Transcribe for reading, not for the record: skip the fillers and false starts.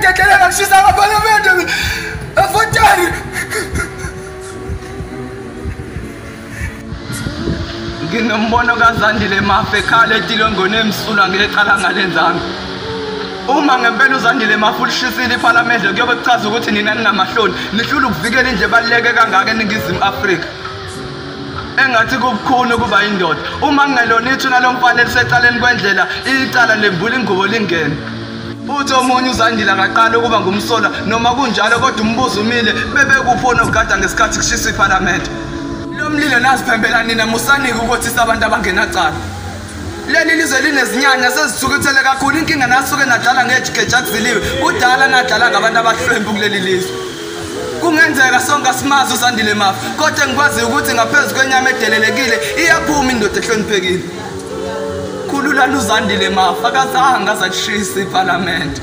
Ningidedele ngishisa ngaphalamende mina. Afotani. Nginombono kaZandile Mafa ekhala etilongweni emsulwa ngecala ngalenzanga. Uma ngempela uZandile Mafa ulishisile iphalamende kuyobe kuchaza ukuthi nina ninamahloni, nihlula ukuvikela indlu ebaluleke kangaka eNingizimu Afrika. Engathi kubukhuni ukuba indoda. Uma kungelona ithuna lomfana elisecaleni kwendlela, icala lembula ingubo lingene. Uthi omunye uZandile akaqala ukuba ngumsolwa noma kunjalo, kodwa umbuzo umile, bebekuphi onogada ngesikhathi kushiswa iphalamende? Lo mlilo naziphembela nina, musanike ukuthisa abantu abangenacala. Leli lizwe linezinyanya sezithukuthele kakhulu, inkinga nasuke nadlala ngejigeja kuziliwe, kudala nadlala ngabantu abahlwempu kuleli lizwe. Kungenzeka sonke asimazi uZandile Mafa, kodwa engikwaziyo ukuthi ngaphezu kwenyama edelelekile iyaphuma indoda ehloniphekile. Khululani uZandile Mafa, akazange aze alishise iphalamende.